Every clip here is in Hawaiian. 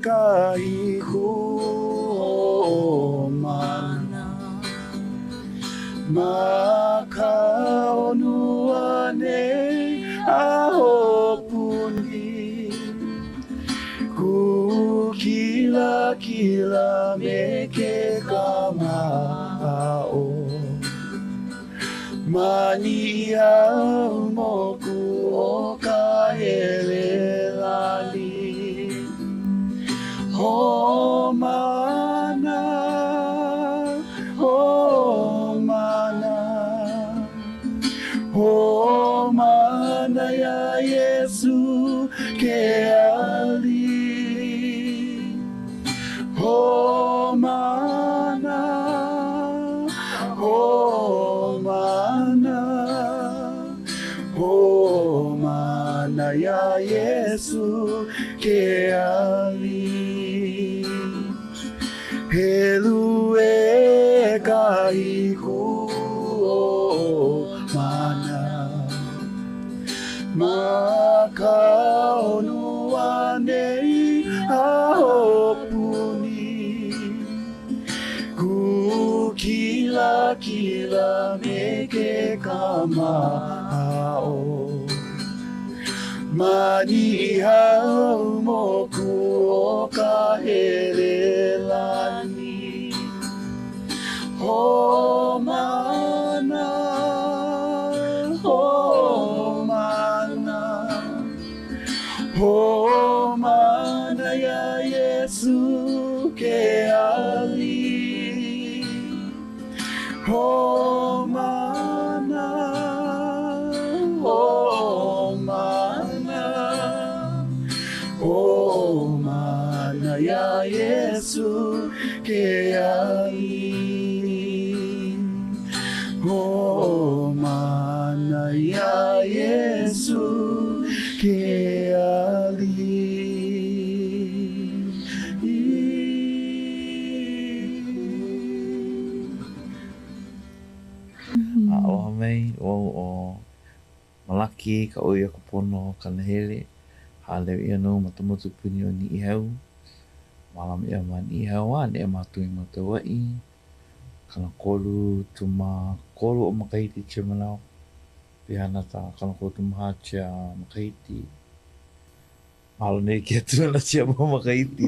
kahi kū hoʻomana Ma ka honua nei a hoʻopuni Kū kilakila me ke kamaʻo Ma Niʻihau moku o Kahelelani Hoʻomana, hoʻomana, hoʻomana iā Iesū ke aliʻi. Hoʻomana, hoʻomana, hoʻomana iā Iesū ke aliʻi. Helu e kahi kū hoʻomana Ma ka honua nei a hoʻopuni Kū kilakila me ke kamaʻo Ma Niʻihau moku o Kahelelani Hoʻomana, hoʻomana, hoʻomana iā Iesū ke aliʻi. Hoʻomana, hoʻomana, hoʻomana iā Iesū ke aliʻi. Hoʻomana iā Iesū ke aliʻi. Aloha mai, ʻo au ʻo Malaki Kaʻoiakapono Kanahele, hānau ʻia nō ma ka mokupuni o Niʻihau. Mālama ʻia ma Niʻihau a neʻe mākou i Motauaʻi, 33 oʻu makahiki kēia manawa, piha ana ka 34 kēia makahiki. Mahalo nui ke Akua no kēia mau makahiki.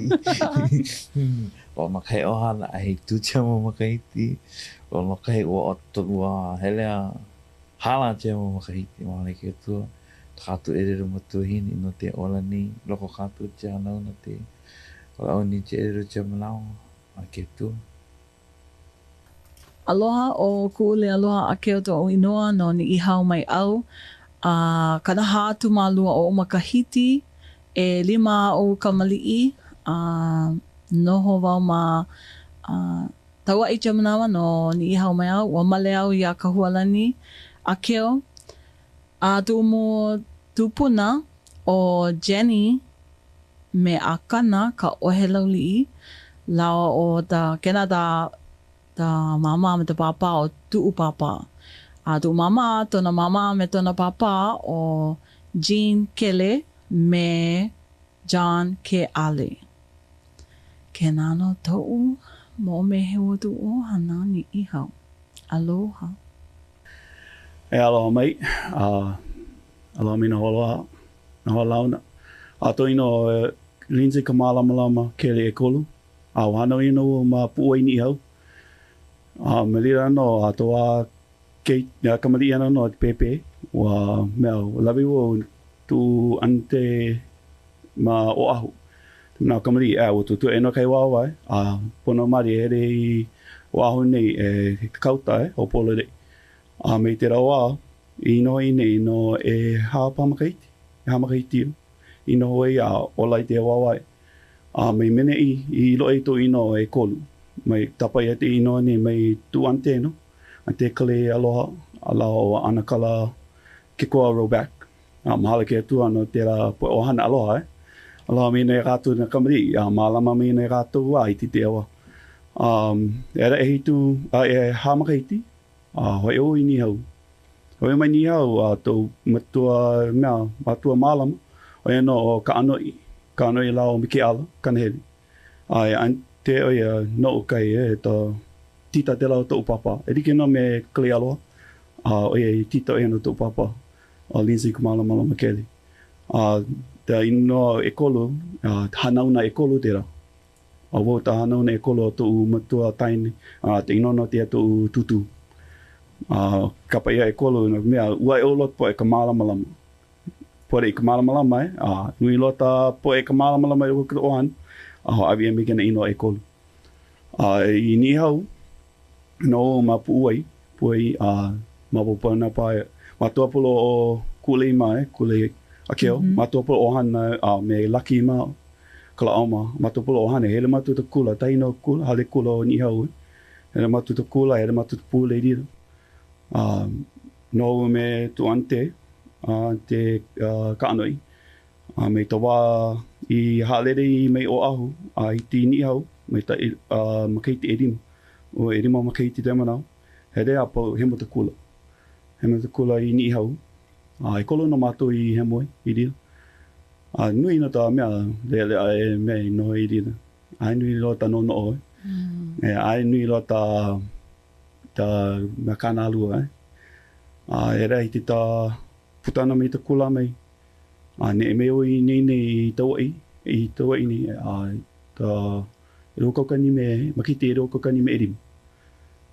Loa no kahi ʻohana a he tū kēia mau makahiki. Loa no kahi ua ua hele a hala kēia mau makahiki. Mahalo i ke Akua. Kātou ʻelele makuahine no te ola nei. Loko kātou kēia hanauna te walaʻau nei kēia ʻelele kēia manawa. Mahalo ke Akua. Aloha, ʻo Kuʻuleialoha Akeo toʻu inoa no Niʻihau mai au, a 42 oʻu makahiki, ʻelima aʻu kamaliʻi, a noho wau ma Kauaʻi kēia manawa no Niʻihau mai au, ua male au iā Kahualani Akeo, a toʻu mau tūpuna ʻo Jenny me ʻAkana Kaʻohelauliʻi lāua ʻo ta kēnā ta ta māmā me ta pāpā o tuʻu pāpā. A tuʻu māmā, tona māmā me tona pāpā ʻo Jean Kele me John Keale. Kēnā nō toʻu moʻomeheu o tuʻu ʻohana Niʻihau. Aloha. E aloha mai, a aloha mai nā hoaloha. Nā hoalauna. A toʻu inoa Lindsay Kamālamalama Kele ʻekolu. A ua hānau ʻia nō wau ma Puʻuwai Niʻihau. A ma laila nō, a toʻu wā kei, kamaliʻi ʻana nō pēpē, ua mea, ua lawe wau i tuʻu aunty ma Oʻahu. Nā kamaliʻi, ʻae, ua tuʻutuʻu ʻē nō kahi wāwae, a pono malie e hele i Oʻahu nei e kauta e hoʻopololeʻi. A me tēlā wā, i noho i nei no ʻehā paha makahiki, ʻehā makahiki ia, i noho ai a ola i tēia wāwae. A mai meneʻi i loaʻa i toʻu inoa ʻekolu, mai tapa ʻia tēia inoa nei mai tuʻu aunty no, aunty Kalei Aloha, a lāua ʻo ʻAnakala Kekoa Roback. A mahalo ke Akua no tēlā poʻe ʻohana aloha e. Aloha mai nei kātou nā kamaliʻi, a mālama mai nei kātou a i tēia wā. Um, e ala ʻehitu, a ʻehā makahiki, A hoʻi au i Niʻihau. Hoʻi mai Niʻihau a toʻu matua mea, matua mālama, ʻo ia nō ʻo Kaʻanoʻi, Kaʻanoʻi lāua me Keʻala, Kanahele. A e aunty ʻo ia noʻu kai e ta tita tela o toʻu papa. E like no me Kaleialoha, a ʻo ia i tita ʻo ia no toʻu papa, ʻo Lindsay Kamalamalama Kelly. A ta inoa ʻekolu, a hanauna ʻekolu tela. A wau ta hanauna ʻekolu o toʻu matua taine, a ta inoa no teia toʻu tutu. A kapa ʻia ʻekolu no ka mea, ua ʻeu loa ka poʻe ka mālamalama. Pole i ka mālamalama e, a nui loa ta poʻe ka mālamalama i loko o ka ʻohana, a hāʻawi ʻia mai kēnā inoa ʻekolu. A i Niʻihau, noho ma Puʻuwai, Puʻuwai, a ma Waupana pae, ma Tuapolo o Kuʻulei mā e, Kuʻulei Akeo, ma Tuapolo ʻohana a me Lucky mā, Kalaʻau mā, ma Tuapolo ʻohana, hele mātou ta kula, tahi no kula, hale kula o Niʻihau e, hele mātou ta kula, hele mātou ta pule i lila. A noho me tu aunty, aunty Kaʻanoʻi, a me ta wā i haʻalele i mai Oʻahu a i ti Niʻihau, mai ta makahiki ʻelima, ʻo ʻelima makahiki te manawa, hele a pau hemo ta kula. Hemo ta kula i Niʻihau, a ʻekolu no mātou i hemo ai i lila. A nui no ta mea leʻaleʻa e mea i noho i lila. ʻAe nui loa ta noʻonoʻo e. E ʻae nui loa ta ta mea kānālua e. A e lea i te ta putana mai ta kula mai, a neʻe mai ʻoe i nei nei i Tauaʻi, i Tauaʻi nei, a ta 20 me, makahiki 2005.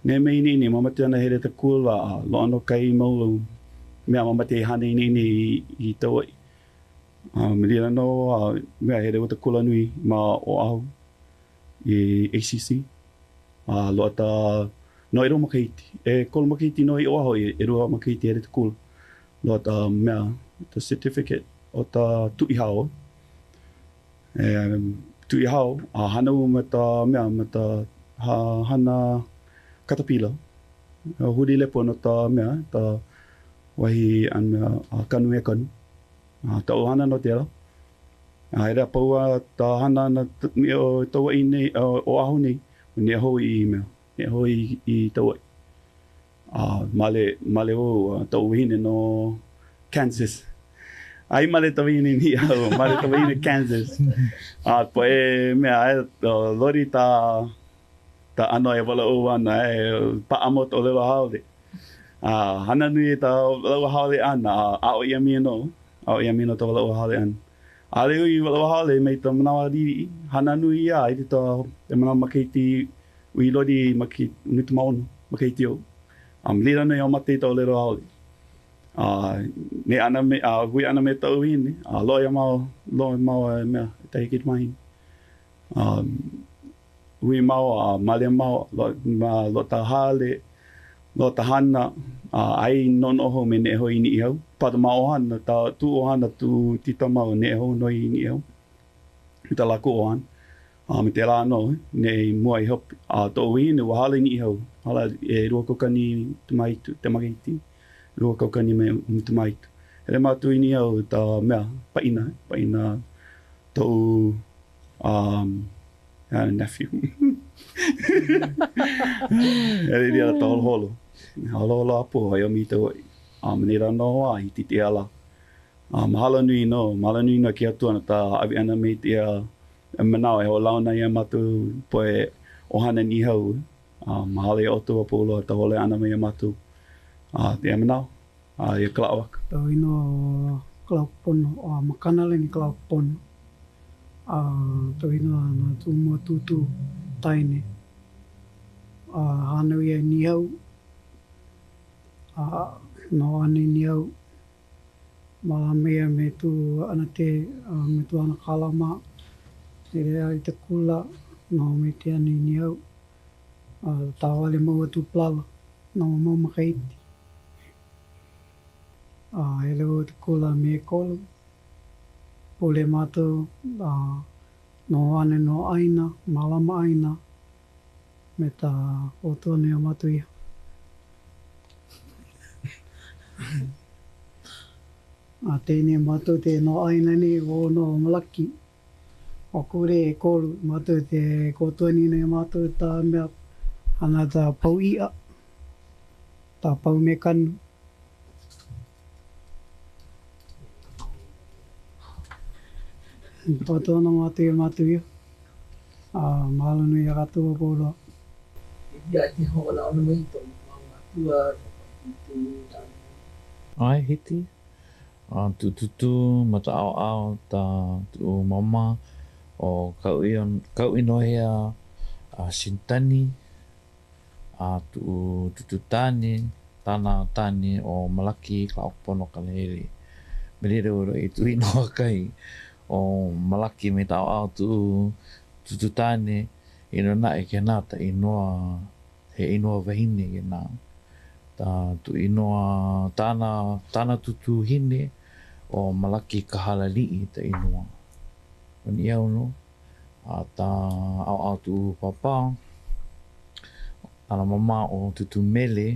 Neʻe mai i nei nei, mamate ana hele ta kula, a loaʻa no kai mau mea mamate e hana i nei nei i Tauaʻi. A ma laila nō, a mea hele ua ta kula nui ma Oʻahu i ACC. A loaʻa ta no ʻelua makahiki. ʻEkolu makahiki no i Oʻahu, ʻelua makahiki hele ta kula. Loaʻa ta mea, ta certificate o ta tuʻi hao. E tuʻi hao, a hana au me ta mea, me ta hana katapila. Huli lepo no ta mea, ta wahi a mea a kanu e kanu. A taʻu hana no tela. A hele a pau a ta hana ana o Tauaʻi nei, o Oʻahu nei, neʻe hou i mea, neʻe hou i Tauaʻi. A male, male wau a taʻu wahine no Kansas. Ai male ta wahine Niʻihau, male ta wahine Kansas. A poʻe mea, aia loli ta, ta ʻano e walaʻau ana, e paʻa mau ta ʻōlelo haole. A hana nui ta walaʻau haole ʻana, a aʻo ʻia mai nō, aʻo ʻia mai nō ta walaʻau haole ʻana. ʻAʻole au i walaʻau haole mai ta manawa liʻiliʻi, hana nui ia i ta manawa makahiki ui loli ma ke ʻumikūmāono makahiki oʻu. A ma laila nō i mamate i ta ʻōlelo haole. A neʻe ʻana me, a hui ʻana me taʻu wahine, a loaʻa iā māua, loaʻa iā māua e mea, e tahi keiki A hui māua, a male māua, loaʻa ta hale, loaʻa ta hana, a ai noʻonoʻo hou me neʻe hou i Niʻihau. Pā ta māua ʻohana, ta tu ʻohana, tu tita māua, neʻe hou nō i Niʻihau. Me ta lākou ʻohana. A me tēlā nō, neʻe i mua i hope. A toʻu wahine, ua hala i Niʻihau. Hala 2000 tamaitu, te makahiki, 2000 me ʻumikūmāhitu. Hele mātou i Niʻihau ta mea, paʻina, paʻina toʻu um, nephew. Hele ia ta holoholo. Holoholo a pō, ai o mi Tauaʻi. A ma nei lā nō a i titi ala. A mahalo nui nō, mahalo nui nō ke Akua no ka hāʻawi ʻana mai i ia manawa e hoʻolauna iā mākou poʻe ʻohana Niʻihau. A mahalo iā ʻoukou a pau loa ka hōʻole ʻana mai iā mākou a ia manawa, a ia kalaʻau aku. Taʻu inoa ʻo Kalaupona, ʻo Makanalani Kalaupona. A taʻu inoa na Tumua Tūtū Taine. A hānau ia i Niʻihau. A noho ana i Niʻihau. Mālama ia me tu ʻanate a me tu ʻanakala mā. Hele a i te kula, noho me te ana i Niʻihau. A tāwale mau a tu palala, noho mau makahiki. A hele wau i te kula me ʻekolu. Pule mātou, a noho ana no ʻāina, mālama ʻāina me ta ʻoutou nei o mātou iho. A tēnei mātou te noho ʻāina nei o no Malaki, o Kure ʻekolu, mātou te kōtua nei mātou tā mea hana tā pau iʻa, tā pau me kanu. Kōtua ana mātou i a mātou iho. A mahalo nui iā kākou a pau loa. Ia i te hoʻolauna mai i tou mau mākua, tou poʻe tūtū, nā ʻAe, hiki. A tuʻu tūtū ma ta ʻaoʻao ta tuʻu mama ʻo Kauʻinohea a Sintani a tuʻu tūtū tāne, tāna tāne ʻo Malaki Kalaʻokapono Kanahele. Me lilo i tuʻu inoa kai ʻo Malaki me ta ʻaoʻao tuʻu tūtū tāne i nō naʻe kēnā ta inoa he inoa wahine kēnā. Ta tuʻu inoa tāna tāna tūtū hine ʻo Malaki Kahalaliʻi ta inoa. ʻO Niʻihau nō. A ta ʻaoʻao tuʻu pāpā, tāna mama ʻo Tūtū Mele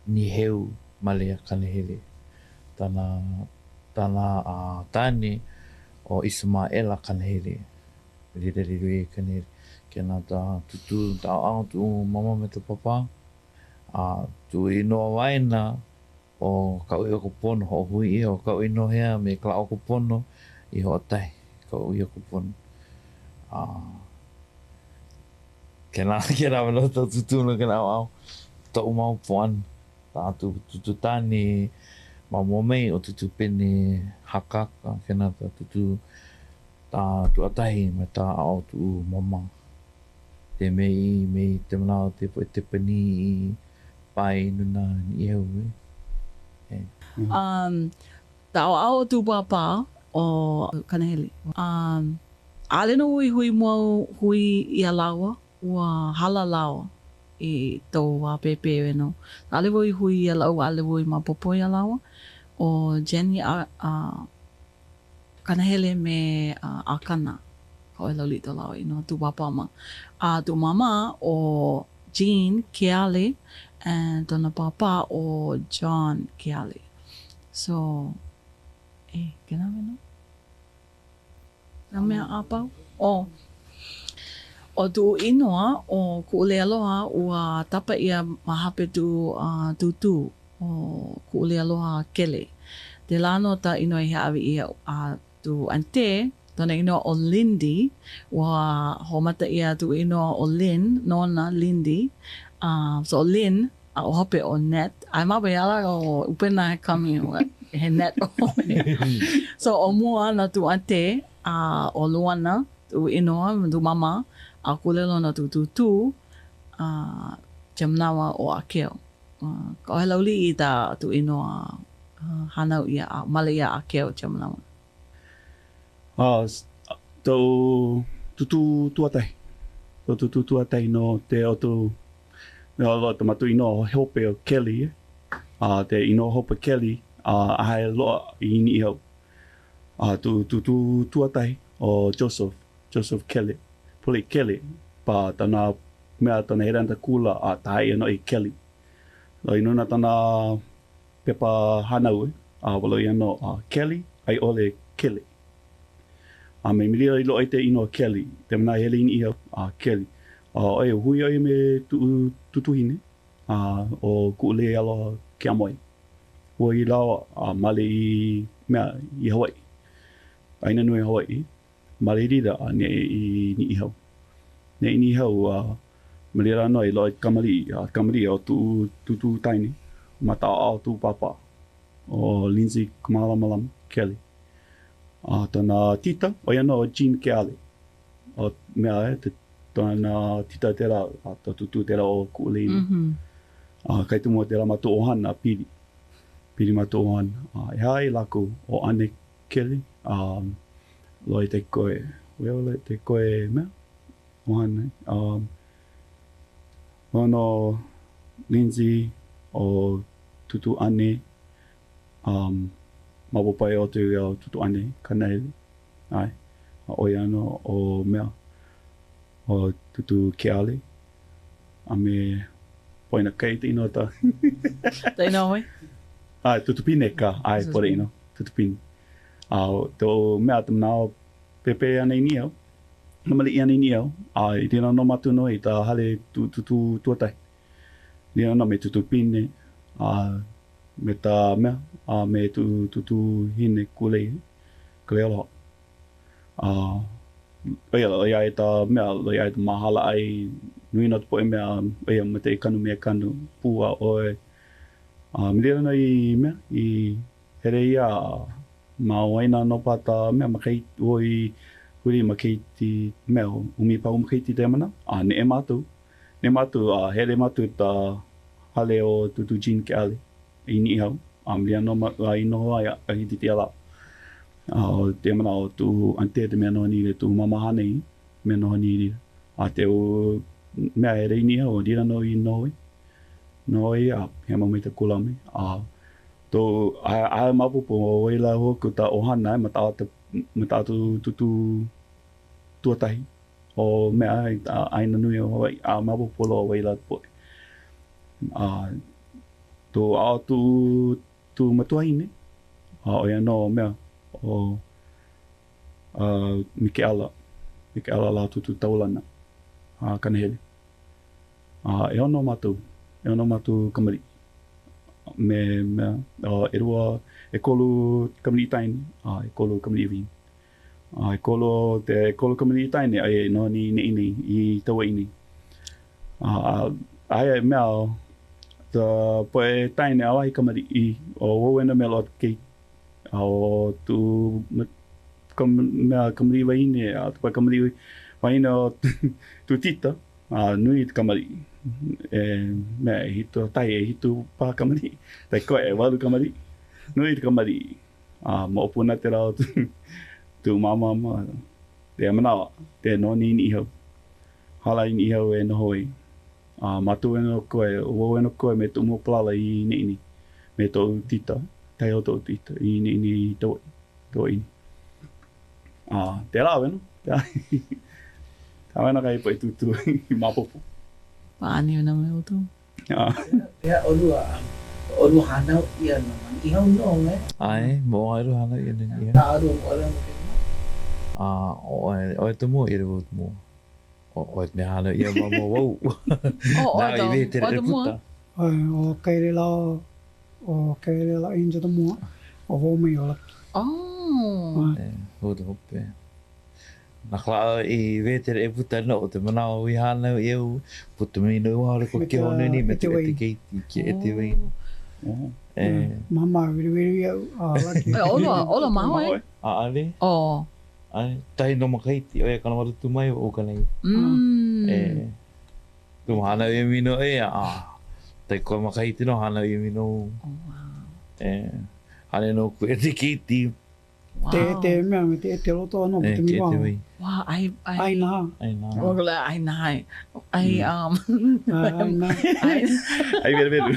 Niheu Malea Kanahele. Tāna tāna tāne ʻo Isamaela Kanahele. Kanahele. Kēnā ta tūtū ta ʻaoʻao tuʻu mama me ta pāpā. A tuʻu inoa waena ʻo Kauʻiokapono, hoʻohui ʻia ʻo Kauʻinohea me Kalaʻokapono i hoʻotahi, Kauʻiokapono. A kēlā, kēlā wale o tūtū no kēlā ʻaoʻao, toʻu maopopo ʻana, ta tūtū tāne ma mua mai ʻo Tūtū Pene Hakaka, kēnā ta tūtū ta tuʻatahi me ta ʻaoʻao tuʻu mama. Te me i me i te manawa te poʻe Tepanī i pae i nuna Niʻihau e. E. Um, ta ʻaoʻao o tuʻu pāpā ʻo Kanahele. Um, ʻaʻole nō i hui mua hui iā lāua, ua hala lāua i tou wā pēpē ʻoe nō. ʻAʻole wau i hui iā lāua, ʻaʻole wau i maopopo iā lāua. ʻO Jenny a, a Kanahele me ʻAkana, Kaʻohelauliʻi to lāua inoa, tuʻu pāpā ma. A tuʻu māmā ʻo Jean Keale and tona pāpā ʻo John Keale. So, e, kēlā mea nō? Nā mea a pau? Oh. ʻO tuʻu inoa ʻo Kuʻuleialoha ua tapa ʻia ma hape tuʻu tūtū ʻo Kuʻuleialoha Kele. Tēlā nō ta inoa i hāʻawi ʻia a tuʻu aunty, tona inoa ʻo Lindy, ua hoʻomata ʻia tuʻu inoa ʻo Lynn nona Lindy, so ʻo Lynn a ʻo hope ʻo Net, a ma wei ala ʻo ʻupena he kami he net ʻoe. So ʻo mua na tuʻu aunty a ʻo Luana tuʻu inoa tuʻu mama a kūlelo na tuʻu tūtū a kēia manawa ʻo Akeo. Kaʻohelauliʻi ta tuʻu inoa hānau ʻia a male ʻia Akeo kēia manawa. A tou tūtū tuatahi, tou tūtū tuatahi no te o tou mea loa ta matou inoa hope o Kelly, a te inoa hope Kelly, a ahae loa i Niʻihau. A tou tūtū tuatahi o Joseph, Joseph Kelly, pule Kelly, pa tana mea tana heranta kula a tae ia no i Kelly. Loa inona tana pepa hānau e, a ua loa ia no a Kelly a i ʻole Kele. A me milia i loaʻa i te inoa Kelly, te manaʻo hele i Niʻihau, a Kelly. A ʻoe, hui ʻoe me tuʻu tūtūhine, a ʻo Kuʻuleialoha Keamoe. Hui lāua a male i mea i Hawaiʻi. ʻĀina nui Hawaiʻi. Male i lila a neʻe i Niʻihau. Neʻe i Niʻihau a ma lila nō i loaʻa i kamaliʻi, a kamaliʻi o tuʻu tūtū taine ma ta ʻaoʻao tuʻu pāpā ʻo Lindsay Kamālamalama Kelly. A tona tita, ʻo ia nō ʻo Jean Keale. ʻO mea e, te tona tita tērā, a ta tūtū tērā o Kuʻulei. Mm -hmm. A kai tumu tērā ma tuʻu ʻohana, pili. Pili ma tuʻu ʻohana. A e hai lākou ʻo Ane Kelly, um, loa i te koe, wea loa i te koe mea, ʻohana. Um, loa no Lindsay, o Tutu Ane, um, maopopo e otu ia o Tutu Ane, Kanaele, ʻae, a ʻo ia no o mea, o Tutu Keale, a me Poina Kai te inoa ta. Ta inoa hoi? ʻAe, Tutu Pine ka, ʻae, pore ino, Tutu Pine. A o te o mea te manawa pēpē ana i Niʻihau, kamaliʻi ana i Niʻihau, a i lilo no mātou no i ta hale tūtū tuatahi. Lilo no me Tutu Pine, a me ta mea, a me tuʻu tūtū hine Kulei, Kaleialoha. A. ʻoia, ʻoiai ta mea, ʻoiai ta māhala ʻai, nui nō ka poʻe mea, ʻoia, ma te kanu mea kanu, pua ʻoe. A me laila nō i mea, i hele ia ma waena nō paha ta mea makahiki, ua i huli makahiki mea, 15 makahiki te manawa, a neʻe mātou, neʻe mātou a hele mātou i ta hale o Tūtū Jean Keʻale i Niʻihau, a ma laila nō ma, i noho ai a hiki i tēia lā. A ʻo tēia manawa ʻo tuʻu aunty te mea noho nei i tuʻu māmā hānai, mea noho nei i laila. A te mea hele i Niʻihau, ʻo laila nō i noho ai. Noho ai a hema mai ta kula mai. A to aia maopopo ʻo wai lā hoku ta ʻohana e mataʻo mataʻo tu tūtū tuatahi o mea i ta ʻāina nui o Hawaiʻi a maopopo loa ʻo wai lā ka poʻe. A to ʻao tu tu matuahine a ʻo ia nō mea ʻo Mikeʻala Mikeʻala lā tūtū taulana a Kanahele. A ʻeono mātou, ʻeono mātou kamaliʻi. Me mea, ʻelua, ʻekolu kamaliʻi tāne, a ʻekolu kamaliʻi wahine. A ʻekolu, te ʻekolu kamaliʻi tāne, aia i noho nei neʻi nei, i Kauaʻi nei. A aia i mea, ka poʻe tāne ʻaʻohe kamaliʻi, ʻo wau ena mea loa keiki. A ʻo tu ka mea kamaliʻi wahine, a ka poʻe kamaliʻi wahine o tu tita, A nui te kamaliʻi. E mea ʻehitu, tahi ʻehitu paha kamaliʻi. Tai koe ʻewalu kamaliʻi. Nui te kamaliʻi. A moʻopuna te rā o tu, tu māmā ma te manawa, te noho nei i Niʻihau. Hala i Niʻihau e noho ai. A mātou e noho koe, ʻo wau e noho koe me toʻu mau palala i neʻi nei, me toʻu tita, tahi o toʻu tita i neʻi nei i Kauaʻi, Kauaʻi nei. A tēlā wena, tēlā. Tēlā wena kahi poʻe tūtū i maopopo. Pāʻani ana me ʻoukou. Pehea ʻolua, ʻolua hānau ʻia no ma Niʻihau nō, e? ʻAe, mo ʻae hānau ʻia no Niʻihau. A ʻolua moʻolelo no kēia mea? A, ʻoe, ʻoe te mua, i te mua. ʻOe te mea hānau ʻia ma mua wau. Oh, ʻoe te, ʻoe te mua. ʻAe, ʻo Kaelela, ʻo Kaelela Angel te mua, ʻo wau mai ʻo Laki. Oh. E, wau te hope. Na ka lā i wētere e puta no te manawa i hānau ʻia au, puta mai no waho le ko ke hone ni me te ete keiki ke ete wai. E. Mama weliweli au a Laki. E, ʻolua, ʻolua mahoe? ʻAʻole. Oh. ʻAe, tahi no makahiki, ʻo ia kanawalu tū mai o kanai. E, tū hānau ia mino e, a, tai koe makahiki no hānau ia mino. Oh, wow. E, hane no ku e te kiti. Wow. Te te mea me te te roto ano E, te ke miwa. te wei. Wow, ai, ai. Ai nā. Ai nā. Wala, ai nā. Ai, um. Ai nā. Ai. Ai weluwelu.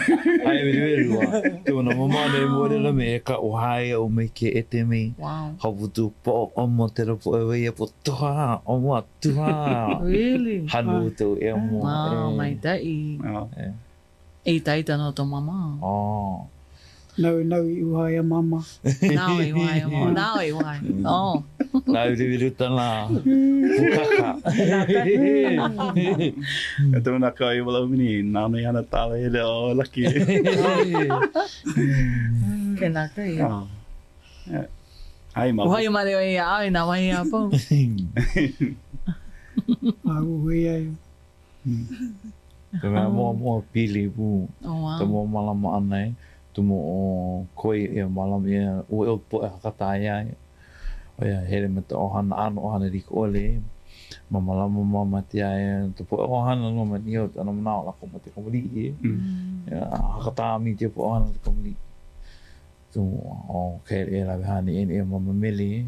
Ai weluwelu a. Tū na mama nei mo rera me e ka uhai o me ke ete me. Wow. Haputu po o mo te ropo e wei e po tuha o mo tuha. Really? Hanu tu e mo. Wow, mai tai. E itaita no to mama. Oh. Nau, nau i uhai a mama. Nau i uhai a mama. Nau i uhai. Oh. Nau i riwiru tana pukaka. E tōna ka i wala umini, nāna i hana tāla hele o laki. Ke nā kai. Ai ma. Uhai mare o ia ai nā wahi a pau. A uhui ai. Ka mea moa moa pili pū. Oh, wow. Ka moa malama ʻana e, tumu o koi ia malama ia ua o poʻe hakata ai ai. ʻO ia hele me ta ʻohana ʻano ʻohana like ʻole. Ma malama ma ma te ai ta poʻe ʻohana no ma niho ta na manaʻo lākou ma te kamaliʻi e. Ia hakata mi te poʻe ʻohana te kamaliʻi. Tumu o ke e lawe hane e e mama mele e.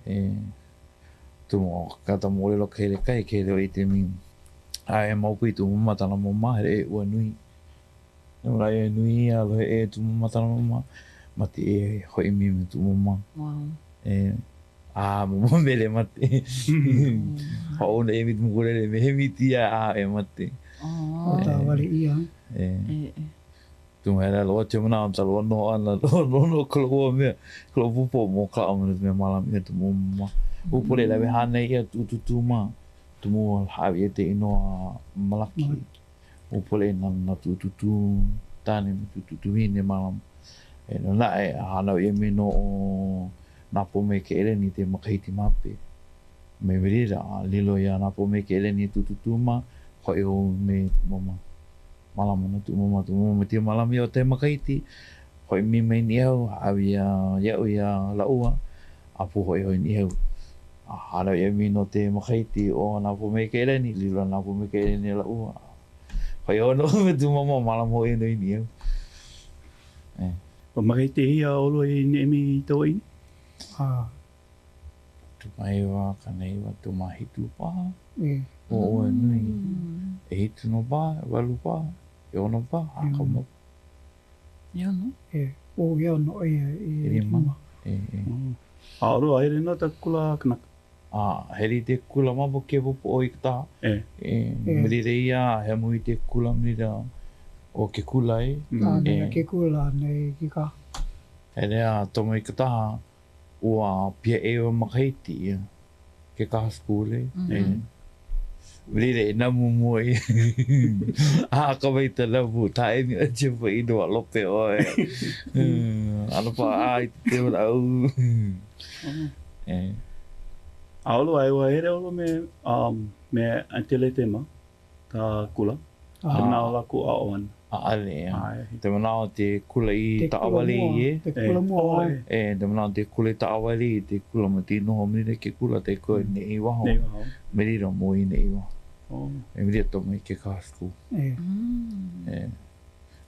E. Tumu o ka ta moʻolelo ke hele kai ke hele i te mi. A e mau pui tu mama tana mama hele e ua nui. No la e nui a lohe e tu mama tana mama. Ma te e hoi mi me tu mama. Wow. E a mama mele ma te. Ho ona e mi tu mukulele me he miti a a e ma te. Oh. O tā wale ia. E. E e. Tu mai la loa te mana ta loa no ana no no no ko loa mea ko loa popo mo ka o me malam ia tu mama. U pole la hana ia tu tu tu ma. Tu mo hawi e te inoa Malaki. U pole na na tu tu tu tane me tu tu tu hine malam. E no na e hana ia me no o nā po me ke eleni te makahiti mape. Me Merida, a lilo ia na po me ke eleni tututu ma, hoi o me mama. Malama na tu mama tu mama tia malama ia o te makaiti. Hoi mi mai ni au, au ia iau ia laua, a pu hoi hoi ni au. A hana ia mi no te makaiti o na po me ke eleni, lilo na po me ke eleni laua. Hoi o no me tu mama malama hoi no ni au. Eh. O makaiti ia olo e ni emi tau ini? Ah. Tumaiwa, kanaiwa, tumahitu paha. E. O oe nui. E hitu no paha, e walu paha, e ono paha, a ka mo. E ono? E, o e ono, e, e, E lima. E, e. A oro a here no ta kula kanaka. A, heri te kula mapo ke popo o i ka taha. E. E, E. merire ia, he mui te kula merira o ke kula e. A, E. ne ke kula, ne ki ka. Hele a tomo i ka taha, ua pia e o makaiti ia. Ke kaha skule. E. Merire e namu mua ia. A ka mai ta namu, ta emi a chepa i noa lope oe. Ano pa a i te ora au. E. A olo ai ua here olo me, um, me antelete ma, ta kula. Ah. Te mana o la ku a oana. A ale, e. Ai. Te mana o te kula i Te kula taawale mua, i e. Te kula mua, Oh, ai. e. E, te mana o te kula i taawale i te kula ma te noho merire ke kula te koe ne i waho. Nei waho. Merire mo i ne i waho. Oh. E merire tō mai ke kaha school. E. E.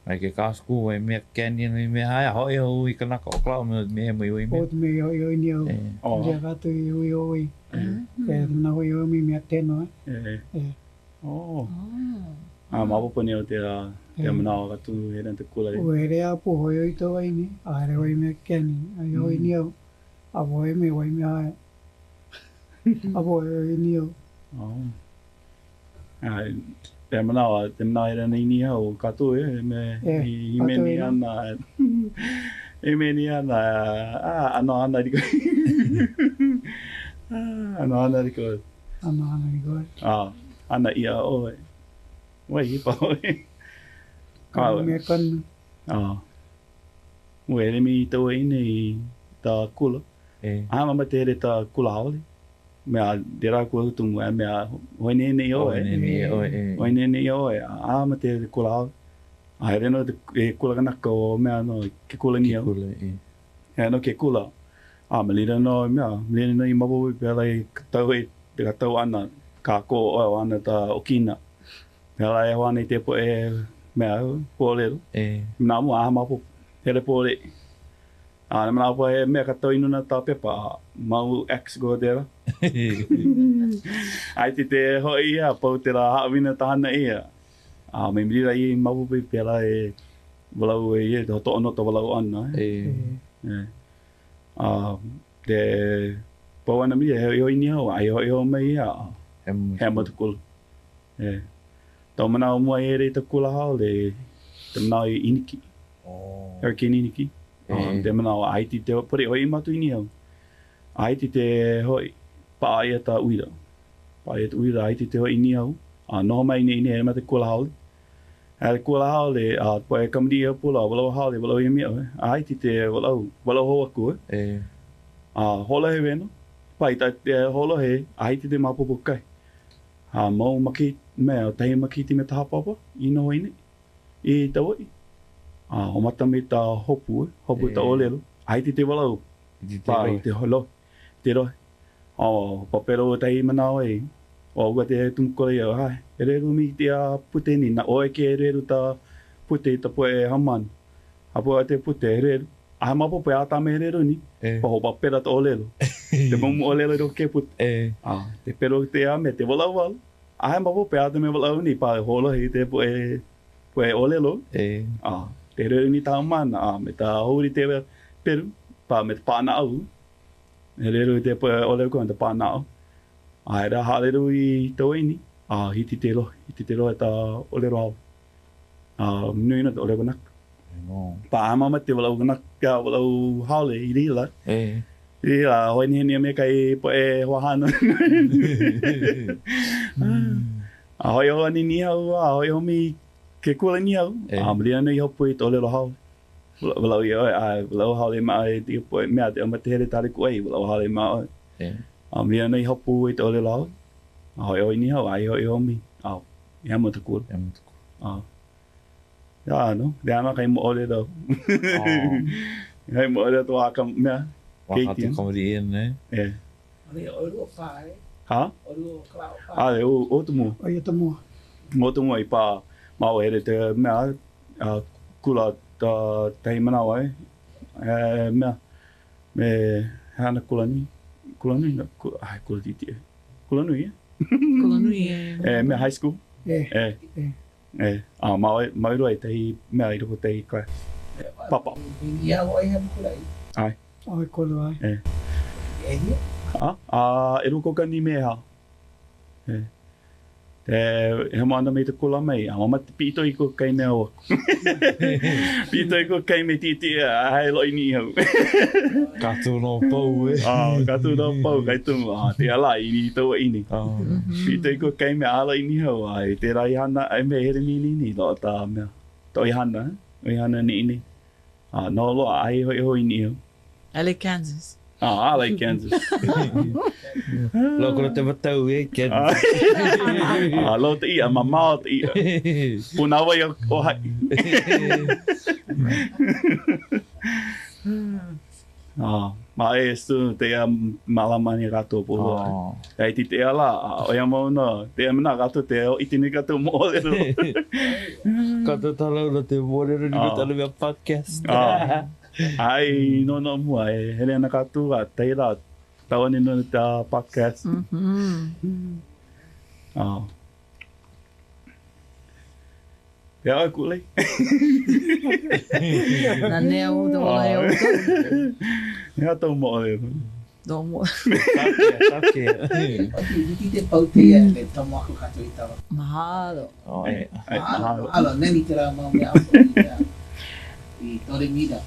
Mai ke kaha school e mea canyon i mea haea, hoi au i kanaka o klau me mea mo i oi O mea. te me i oi ni au. E. Oh. Ia katu i ui oi. E, mana hoi oi mi mea teno, e. E. E. Oh. A mapopo nei o te a, te E. mana o katu here te kula e. O e rea po hoi oi tau ai ni. A here hoi mea keni. A i hoi ni au. A hoi me hoi mea hae. A hoi oi ni au. Oh. Ai, te mana o, te mana here nei ni au katu e, me, E, i, i katu me ni e no. ana, e me ni ana, a, ano ana riko. Ah, ano ana riko. Ano ana ni koe. Ah, ana ia oe. Wai hipa oe. Ka Ka, mea kanu. ah. Ue, ere mi tau ine i ta kula. E. A mama te here ta kula haole. Mea, te rā kua utumu, a mea, hoi nene i Oi oe. ne ne oi e. Hoi nene i oe. A ma te here kula haole. A here no te e kula kanaka o mea no, ke kula ni Ke au. kula e. E no ke kula. A me lira no, mea, me lira no i mapo i pēla i ka tau e, te ka tau ana, ka ko o ana ta okina. Pēla e hoana i te po e, mea, pōlero. E. Nā mua aha mapo, here pōre. A na mana po e mea ka tau inuna tā pepa, a mau X go tera. Ai te te hoi ia, pau te rā haawina tāna ia. A me mirira i mapu pe pēla e walau e ia, te hoto ono ta walau ana. E. E. E. A te pau ana miria, he hoi ni hau, ai hoi hoi mai ia, He mo. he mo te kula. E. Tau mana o mua e rei te kula haole, te mana i iniki. Oh. Hurricane Iniki. E. Te mana o Haiti te pore hoi matu ini au. Haiti te hoi pā ia ta uira. Pā ia ta uira Haiti te hoi ini au. A noho mai ni ini e ma te kula haole. A te kula haole, a po e kamari ia pula, walau haole, walau ia mea. A Haiti te walau, walau hoa ku. E. A hola he weno. Pai ta te hola he, a Haiti te mapopo kai. A mau maki, mea, tahi makiti me taha papa, i noho ini. I tawai. A o mata me ta hopu, eh, hopu ta E. olelo. Haiti te walau, I te pa i roe. te holo, te rohe. O, papero o tahi manao e. O, ua te tumukore ia, hai, e reru mi te a pute ni, na oe ke e reru ta pute i ta poe e haman. A poe te pute e reru. A mapo pe a tame e reru ni, E. pa ho papera ta olelo. Te mumu olelo i roke pute. E. A, te pero te a me te walau walau. A hai mapo pe a te me walau ni, pa holo hei te poe, poe olelo. E. A, te rere ni tā mana, a, me tā hori te peru, pa me te pāna au. He rere te poe ole koe te pāna au. A he rā hareru i tau ini, a hiti te rohe, hiti te rohe tā olero au. A, nui no te olero nak. No. Pa ama te walau nak, ka walau haole i rila. E. I rila, hoi ni henia me kai poe hoahana. A hoi hoa ni ni au, a hoi hoa mi ke kula ni au. E. A maria nei hopu i te olero haole. Walau ia oe, a walau haole ma ai te poe mea te ama te here tare ku ai, walau haole ma oe. E. A mea nei hopu i te ole lau. A hoi oi ni hau, ai hoi omi. A ia mo te kula. Ia mo te kula. A. Ya no, te ana kai mo ole lau. Hai mo ole to aka mea. Waka te kamari e nei. E. Ore o rua pā e. Ha? O rua kla o pā. A le o o tumu. O ia tamua. O tumu i pā ma o here te mea a kula ta tahi manawa e. E mea me he ana kula nui. Kula nui no kula ai kula titi e. Kula nui e. Kula nui e. E mea high school. E. E. E. E. A ma o ma rua i tahi mea i roko tahi class. Papa. I au ai hemu kula i. Ai. O e kolu ai. E. E hia? A, a e roko ka ni me ha. E. Te he mo ana me te kula mai, a mama te pito i ko kai mea o. Pito i ko kai me titi a hai loi ni hau. Ka tū no pau e. Ah, ka tū no pau kai tu a te ala i ni tau ini. Pito i ko kai mea ala i ni hau a i te rai hana ai me here ni ni ni lo ta mea. To i hana, i hana ni ni. A no loa ai hoi hoi ni hau. Ale Kansas. Ah, I like Kansas. Lo kura te matau e Kansas. Ah, lo te ia, mamao te ia. Puna wai o, o hai. Ah, ma e stu te ia malama ni rato po. Oh. Ai ti te ala, o ia mauna, te ia mana rato te o itini kato mo olero. Ka te talau te mōrero ni Ah. tala mea podcast. Ah. Ai, no no mua, e hele ana katu a teira, tauani no ta podcast. Mhm. Ah. Ia ai kulei. Na nea o te wala e o tau. Ia tau mo olero. Tō mo. Takea, takea. O te wiki te pau te ia le tomo aku kato i tawa. Mahalo. Oh, e. Ai, Mahalo, mahalo. mahalo, nani te rā mau mea apo i mea. I tore mira.